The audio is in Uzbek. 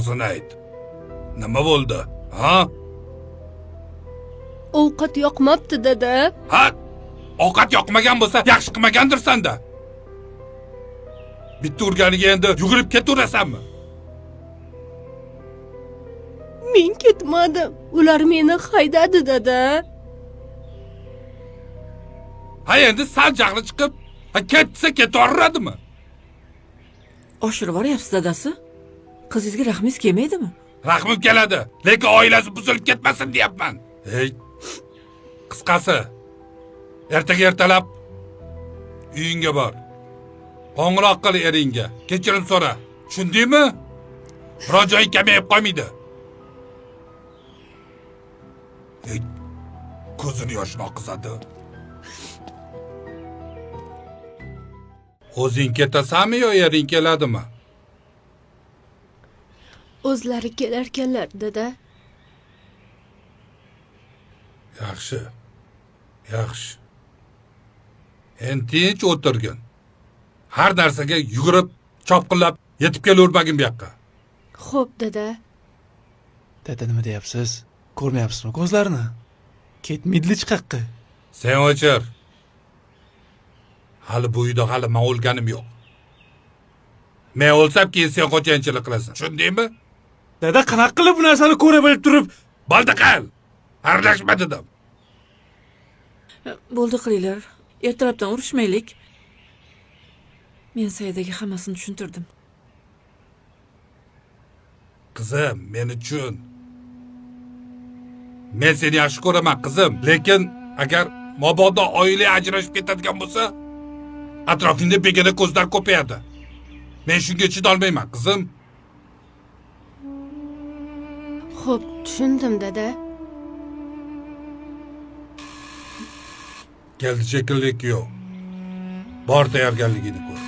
Rostini ayt. Nima bo'ldi? Ha? Ovqat yoqmabdi dada. Ha? Ovqat yoqmagan bo'lsa, yaxshi qilmagandirsan-da. Bitta urganiga endi yugurib ketaverasanmi? Men ketmadim. Ular meni haydadi dada. Ha endi sal jahli chiqib, ha ketsa ketaveradimi? Oshirib yuboryapsiz dadasi. Qizingizga rahmingiz kelmaydimi? Rahmim keladi, lekin oilasi buzilib ketmasin deyapman. Ey, qisqasi, ertaga ertalab uyingga bor. Qo'ng'iroq qil eringga, kechirim so'ra. Tushundingmi? Biror joyi kamayib qolmaydi. Ey, ko'zini yoshini oqizadi. O'zing ketasanmi yo ering keladimi? O'zlari kelarkanlar dada. Yaxshi. Yaxshi. Endi tinch o'tirgin. Har narsaga yugurib, chopqillab yetib kelavermagin bu yoqqa. Xo'p dada. Dada nima deyapsiz? Ko'rmayapsizmi ko'zlarini? Ketmaydi hech qayerga. Sen o'chir. Hali bu uyda hali men o'lganim yo'q. Men o'lsam keyin sen xo'jayinchilik qilasan. Tushundingmi? Dada qanaqa qilib bu narsani ko'ra bilib turib, Bo'ldi qil. Aralashma dedim. Bo'ldi qilinglar. Ertalabdan urushmaylik. Men Saidaga hammasini tushuntirdim. Qizim, meni tushun. Men seni yaxshi ko'raman, qizim, lekin agar mabodo oila ajrashib ketadigan bo'lsa, atrofingda begona ko'zlar ko'payadi. Men shunga chidolmayman, qizim. Xo'p, tushundim dada. Keldi shekilli yo'q. Bor tayyorgarligini ko'r.